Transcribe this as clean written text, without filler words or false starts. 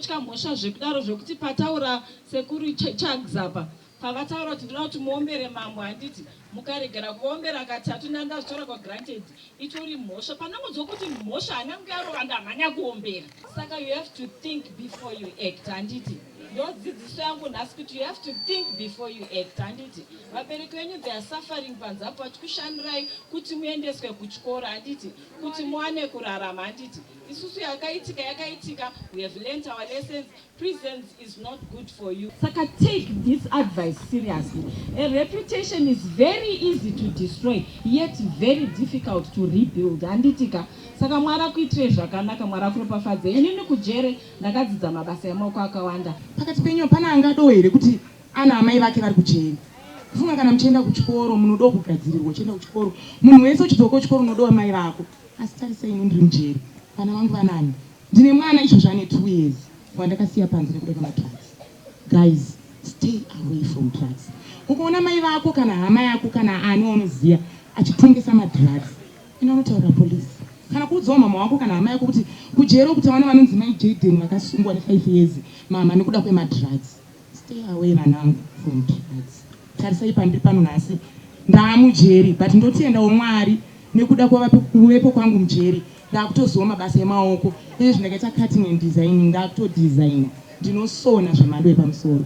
Ndinotya mhosva zvekudaro zvekuti pataura sekuru Chags apa, pavataura kuti ndoda kuti muombere mambo, handiti? Mukaregera kuombera katatu, ndandazvitora kwagranted, itori mhosva. Panongonzwa kuti mhosva, hana yangu yarova, ndamhanya kuombera. Saka you have to think before you act, handiti? Ndodzidziso yangu nhasi, kuti you have to think before you act, handiti? Vabereki venyu, they are suffering panze apo, vachikushandirai kuti muendeswe kuchikoro, handiti? Kuti muwane kurarama, handiti? Isusu yakaitika yakaitika. We have learned our lessons. Prisons is not good for you. Saka take this advice seriously. A reputation is very easy to destroy, yet very difficult to rebuild, handitika? Saka Mwari akuitirei zvakanaka, Mwari akuropafadze. Inini kujere ndakadzidza mabasa emaoko akawanda. Pakati penyu pana angado here kuti ana amai vake vari kujeri? Kufunga kana muchienda kuchikoro, munodawo kugadzirirwa uchienda kuchikoro. Munhu wese uchidzoka kuchikoro, unodawo mai vako. Asi tarisai, ino ndiri mujeri, vana vangu vanani? Ndine mwana izvozvo ane 2 years wandakasiya panze nekuda kwemadrugs. Guys, stay away from drugs. Ukaona mai vako kana hama yako kana ani waunoziva achitengesa madrugs, enda unotaurira polisi kana kuudzawo mama wako kana hama yako kuti kujero kuti vana vanonzi mai Jaden vakasungwa ne5 years mama nekuda kwemadrugs. Stay away, vanangu, from drugs. Tarisai pandiri pano nhasi, ndaamujeri, but ndotendawo Mwari nekuda kuvepo kwangu mujeri. Ndakutoziva mabasa emaoko. Izvi ndakaita cutting and designing, ndakutodhizaina, ndinosona zvemhando yepamusoro.